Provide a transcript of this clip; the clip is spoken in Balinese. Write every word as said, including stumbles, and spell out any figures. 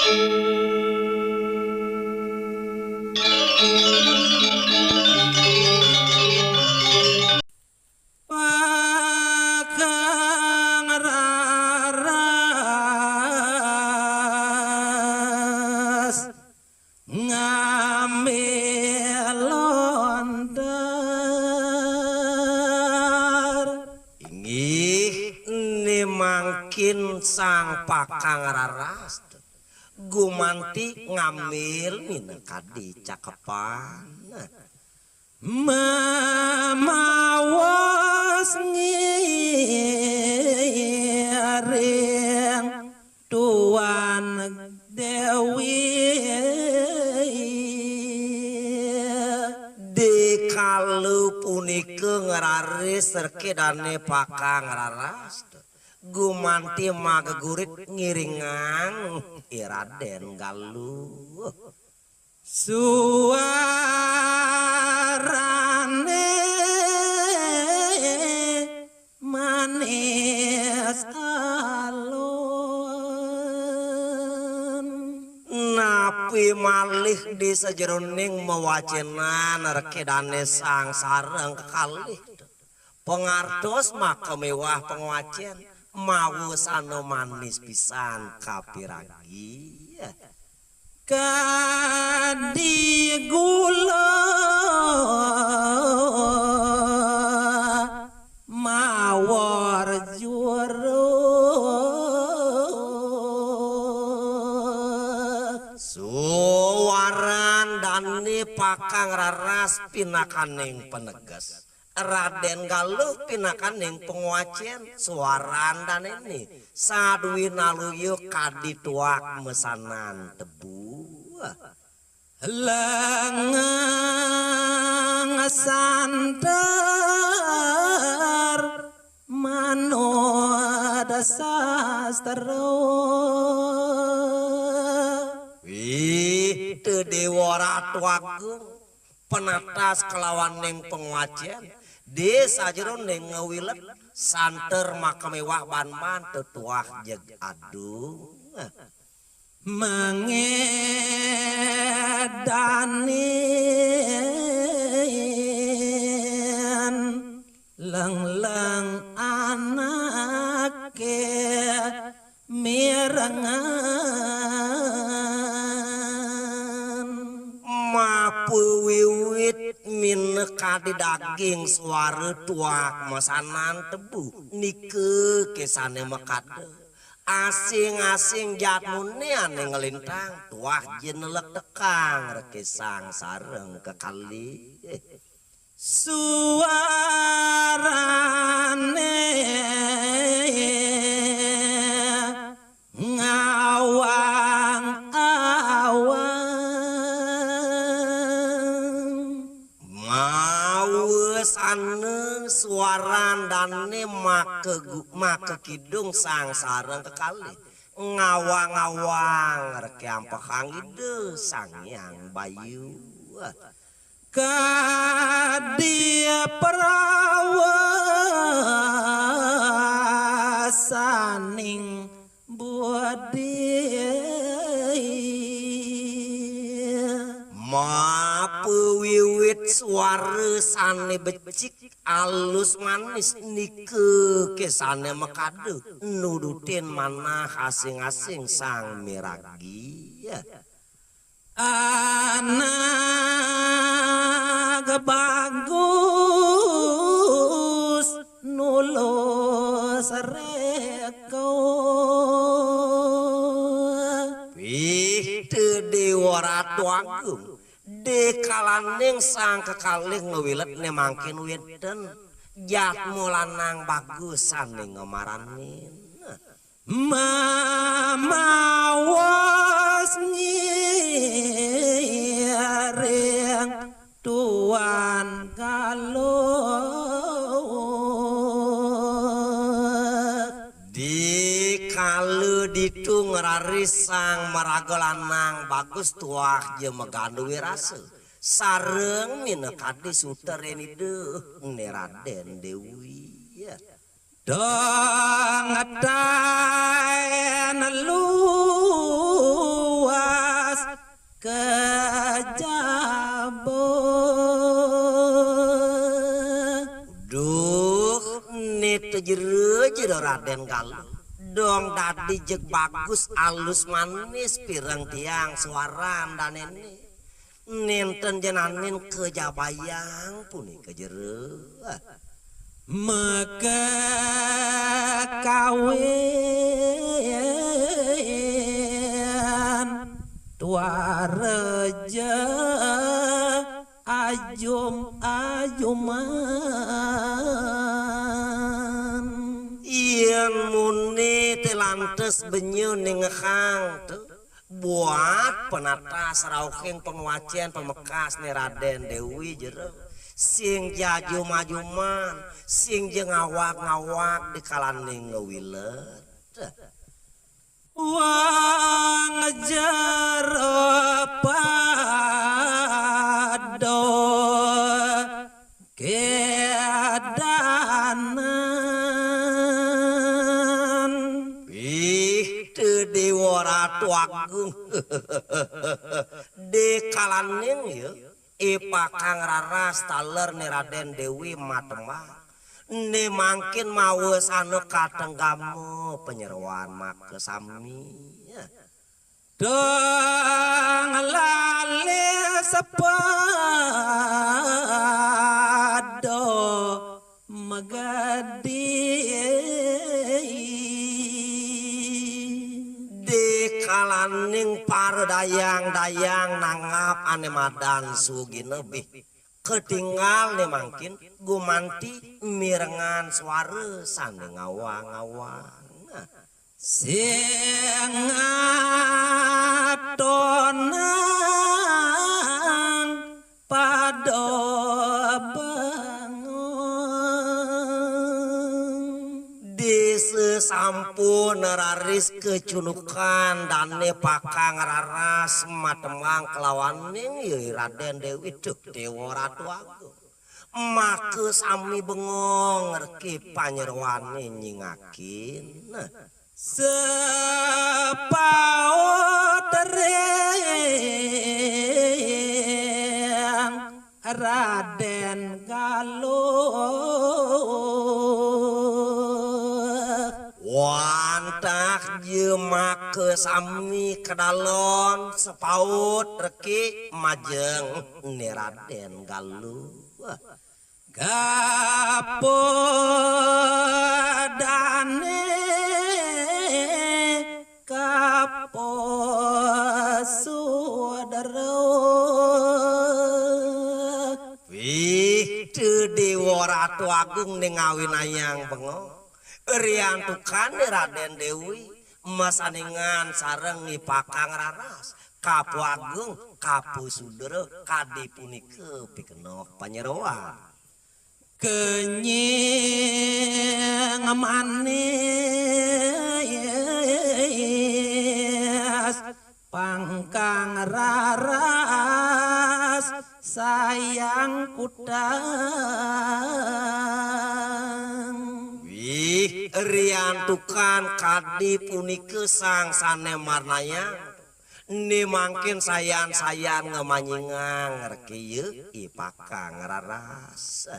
Pakang raras ngambil lontar. Inggih, ni mangkin sang pakang raras. Gumanti ngambil minangka di cakepan. Mamawas ngiring Tuan Dewi. Dikala punika ngraris reke dane pakang raras. Gumanti magegurit ngiringang I Raden Galuh. Suarane manis alon. Napi malih di sajeroning mawacenan reke dane sang sareng kekalih. Pangartos maka miwah pangwacen, mawa sana manis pisan kapiragi. Kadi gula mawar juru. Suaran dane pakang raras pinakaning paneges. Raden Galuh pinakaning pangwacen suaran danene. Sadwi naluya kadi tuak mesanan tebu. Lengang santer manud sastra. Wih, te Dewa Ratu Agung. Penatas kelawaning pangwacen, di sajeroning ngawilet santer makamiwah ban-ban tetuah jeg adung. Mangedanin lengleng anake mirengan. Mapawiwit minakadi daging suara tuak mesanan tebu, nika kesane makada. Asing-asing jatmune ane ngelintang, tuah jenelek tekang rekesang sareng kekalih. Suarane ngawang-awang. Mawa sana suaran dane maka gu-, maka kidung sang sareng kekalih. Ngawang-ngawang reke ampehang Ida Sang Hyang Bayu. Kadi prawasaning budi. Mapawiwit suara sane becik, alus manis, nika kesane makada nudutin manah asing-asing sang miragi. Anak bagus nulus reko. Wih, te Dewa Ratu Agung, dikalaning sang kekalih ngawilet ne mangkin wenten jatmu lanang bagus sane ngemaranin. Mamawas ngiring Tuan Galuh. Dikala ditu ngraris sang maraga lanang bagus tuah ja magandu wirasa. Sareng minakadi suterenida ne Raden Dewi. Dong taen lu Jero-jero Raden Galuh. Dong dadi jeg bagus alus manis pireng tiang suaran danene. Nenten jenanin kejabayang punika jero. Maka kawin tuareja ajum-ajuman. Yen muni te lantes benyo ningehang tu, buat penatas rauhing pangwacen pamekas ni Raden Dewi jero. Sing jajum-ajuman, sing ja ngawag-ngawag di kalaning ngawilet. Wang jero pada kedanan. Ih, te Dewa Ratu Agung. Di kalaning ya, ipakang raras taler ni Raden Dewi matembang. Ni mangkin mawa sana katenggama panyeroan makasami. Dong lali sepada magadi. Di kalaning para dayang-dayang nangap ane madan sugina bih. Ketinggal ne mangkin gumanti mirengan suara sane ngawang-ngawang. Sing atonang pada bengong. Di sesampun raris kecunukan dane pakang raras matembang kelawaning ya Raden Dewi, duh, Dewa Ratu Agung. Maka sami bengong reke panyeroane nyingakin. Sepaut ring Raden Galuh. Wantah ja maka sami kedalon sepaut reke majeng ni Raden Galuh. Kapodane kaposudara. Wih, te Dewa Ratu Agung ning ngawinayang bengong. Riantukane Raden Dewi masaningan sareng ngipakang raras. Kapo Agung, kapo Sudra, kadi punika pikenoh panyeroan. Kenying manis pangkang raras sayang kutang. Wih, riantukan kadi punika sang sane marnayang. Ni mangkin sayan-sayan ngamanyingang reke ya ipakang raras.